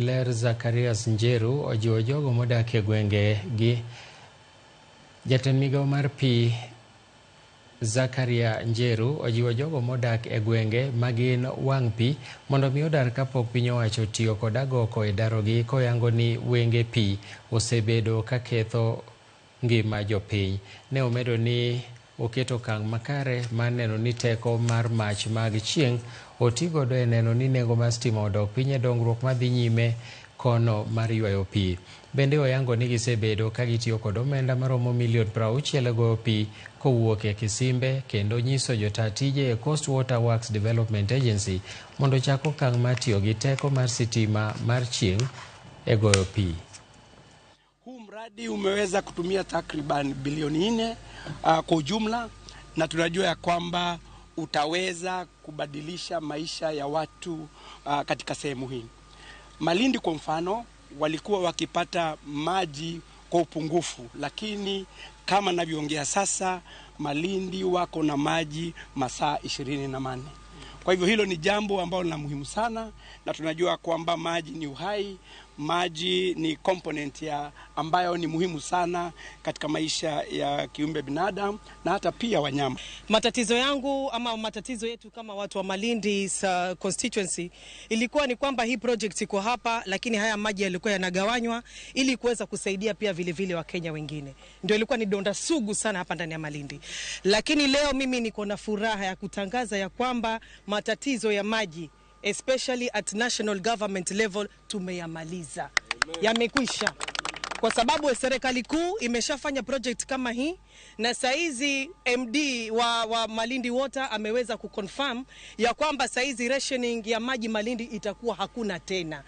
Ler Zacharias Njeru ojiwo jogo modak e gwenge gi. Jatend migao mar pi Zakaria Njeru ojiwo jogo modak e gwenge magin wang' pi mondo mi odar kapok piny owacho otiyo kod agoko e darogi, koyango ni wenge pi osebedo ka ketho ngima jopiny. Ne omedo ni oketo okang' makare mar neno ni teko mar mach mag chieng' otigodo e neno ni nengo mar stima odok piny e dongruok madhi nyime kono mar ywayo pi. Bende oyango ni gisebedo ka gitiyo kod omenda maromo milion 60 e goyo pi kowuok e kisimbe, kendo nyiso jota tije e Coast Water Works Development Agency mondo ochak okang' mar tiyo gi teko mar sitima mar chieng' e goyo pi. Huu mradi umeweza kutumia takriban bilioni 4 kwa ujumla, na tunajua ya kwamba utaweza kubadilisha maisha ya watu katika sehemu hii. Malindi kwa mfano walikuwa wakipata maji kwa upungufu, lakini kama navyoongea sasa Malindi wako na maji masaa 24. Kwa hivyo hilo ni jambo ambalo la muhimu sana, na tunajua kwamba maji ni uhai, maji ni component ya ambayo ni muhimu sana katika maisha ya kiumbe binadamu na hata pia wanyama. Matatizo yangu ama matatizo yetu kama watu wa Malindi constituency ilikuwa ni kwamba hii project iko hapa, lakini haya maji yalikuwa yanagawanywa ili kuweza kusaidia pia vile vile Wakenya wengine. Ndio ilikuwa ni donda sugu sana hapa ndani ya Malindi. Lakini leo mimi niko na furaha ya kutangaza ya kwamba matatizo ya maji especially at national government level tumeyamaliza. Yamekwisha. Kwa sababu serikali kuu imeshafanya project kama hii, na saizi MD wa Malindi Water ameweza kuconfirm ya kwamba saizi rationing ya maji Malindi itakuwa hakuna tena.